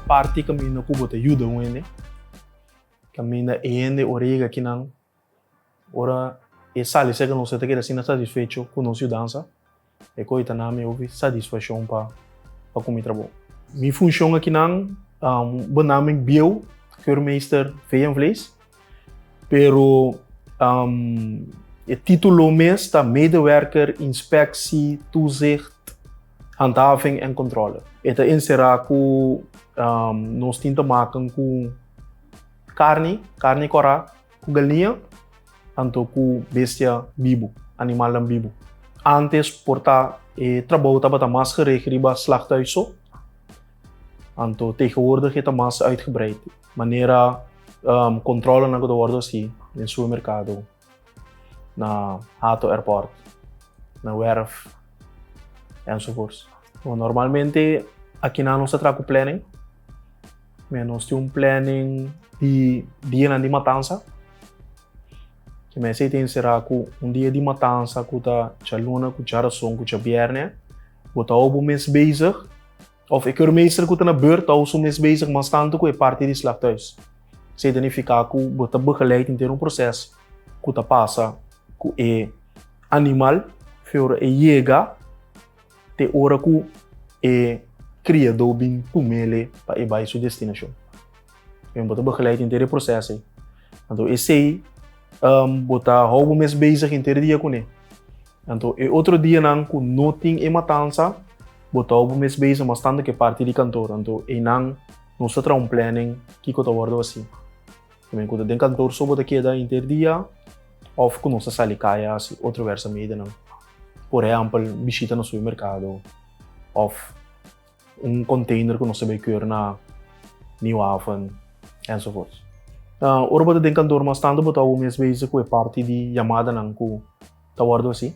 parti kaminda ku bo ta yuda un hende, kaminda e hende ora yega akinan, ora e sali serka nos e ta keda asina satisfecho ku nos yudansa, e koe ta na mi hopi satisfashon pa pa ku mi trabou. Mi funshon akinan, benaming bieu, keurmeester vee en vlees, pero e titulo mes ta medewerker inspectie, toezicht, handhaving en controle. E ta enserá ku nos tin ta maken ku karni, karni kòrá ku galiña, anto ku bestia bibu, animalnan bibu. Ántes por ta e trabou tabata mas gericht riba slachthuis so, anto tegenwoordig e ta mas uitgebreid, manera controlenan ku ta wòrdu hasi den supermerkado. Na Hato Airport, na werf, enzovoorts. Bon, normalmente akinan nos ta traha ku planning. Me nos tin un planning di dianan di matansa. Ke me esei ta enserá ku un dia di matansa ku ta djaluna ku djarason ku djabièrnè, bo ta hou bo mes bezig Of e keurmeester ku ta na beurt ta su mes bezig mas tantu ku e parti di slachthuis. Esei ta nifiká ku bo ta begeleid henter un proses ku ta pasa ku e animal fe ora e yega te ora ku e kriadó bin tum'ele pa e bai su destinashon. Bo ta begeleid henter e proses ei. Anto esei bo ta hou bo mes bezig henter dia kuné. Anto e otro dianan ku no tin e matansa, bo ta bo mes bezig mas tantu ku e parti di kantor. Anto einan nos ta traha un planning kiko ta wòrdu hasi. Ku ta den kantor so bo ta keda henter dia òf ku nos ta sali kaya hasi otro werkzaamhedennan. Por ehèmpel bishita na supermerkado òf un container ku nos ta bai keur na Nieuw Haven enzovoorts. Ora bo ta den kantor mas tantu bo ta bo mes bezig ku e parti di yamadanan ku ta wòrdu hasi.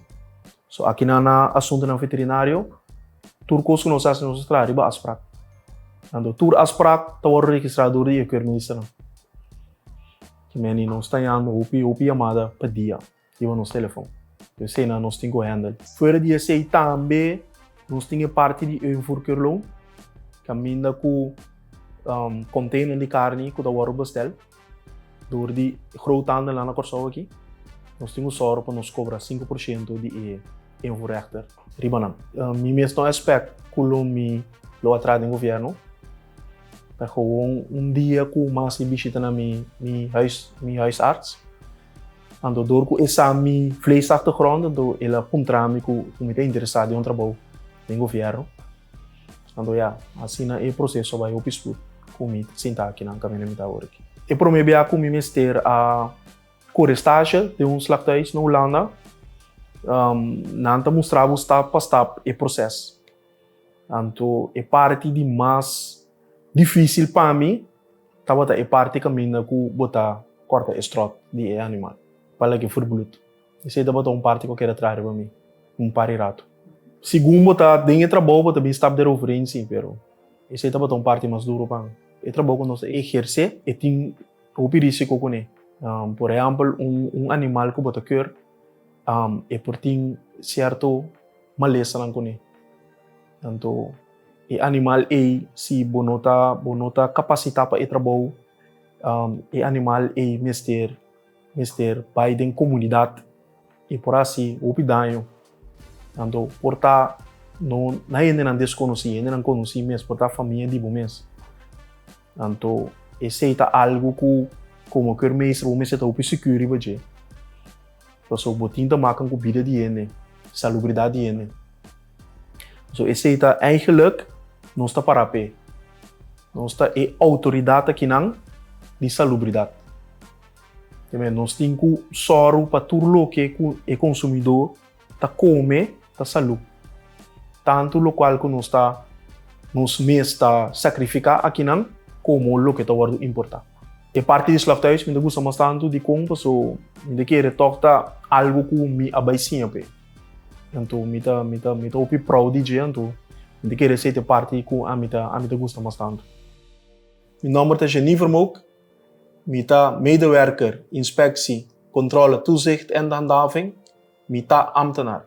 So akinan na asuntunan veterinario tur kos ku nos hasi nos ta traha riba afsprak. Anto tur afsprak ta wòrdu registrá dor di e keurmeesternan. Meni nos ta yanda hopi hopi yamada pa dia riba nos telefòn. Eseinan nos tin ku handle. Fuera di esei tambe nos tin e parti di invoerkeurloon kaminda ku container di karni ku ta wòrdu bestèl. Dor di groothandelnan na Kòrsou aki, nos tin ku sòru pa nos kobra 5% di e invoerrechter riba nan. Mi mes no expect ku lo mi lo a traha den gobièrnu. Ta gewoon un dia ku mas di bishita na mi mi huis mi huisarts. Anto dor ku e sa mi vleesachtergrond, anto el a puntra mi ku mi ta interesá den un trabou den gobièrnu. Anto ya, asina e proseso a bai hopi spoed ku mi ta sinta akinan kaminda mi ta awor aki. E promé bia ku mi mester a kore stage den un slachthuis na Hulanda, nan ta mustra bo stap pa stap e proses. Anto e parti di mas difísil pa mi tabata e parti kaminda ku bo ta kòrta e stròt di e animal pa laga e verbloed. Esei tabata un parti ku a keda traha riba mi un par di ratu. Segun bo ta den e trabou bo ta bin stap deroverheen si, pero esei tabata un parti mas duro pa mi. E trabou ku nos ta ehersé e tin hopi risiko kuné. Por ehèmpel un animal ku bo ta keur e por tin sierto malesanan kuné. Anto e animal ei si bo no ta bo no ta kapasitá pa e trabou e animal ei mester mester bai den komunidat i por hasi hopi daño. Anto por ta no na hendenan deskonosí, hendenan konosí mes, por ta famia di bo mes. Anto esei ta algu ku komo keurmeester bo mester ta hopi sikur riba dje. Pasobra bo tin ta makan ku bida di hende, salubridat di hende. So esei ta eigenlijk nos ta para p'e. Nos ta e outoridat akinan di salubridat. Te nos tin ku sòru pa tur loke ku e konsumidó ta kome ta salú. Tantu lokual ku nos ta nos mes ta sakrifiká akinan komo loke ta wòrdu importá. E parti di slachthuis mi ta gusta mas tantu dikon paso mi ta kere tòg ta algu ku mi a bai siña p'e. Anto mi ta mi ta mi ta hopi proud di dje anto mi ta kere esei ta e parti ku ami ta ami ta gusta mas tantu. Mi nòmber ta Jeanine Vermook, mi ta medewerker inspectie, controle, toezicht en handhaving, mi ta ambtenaar.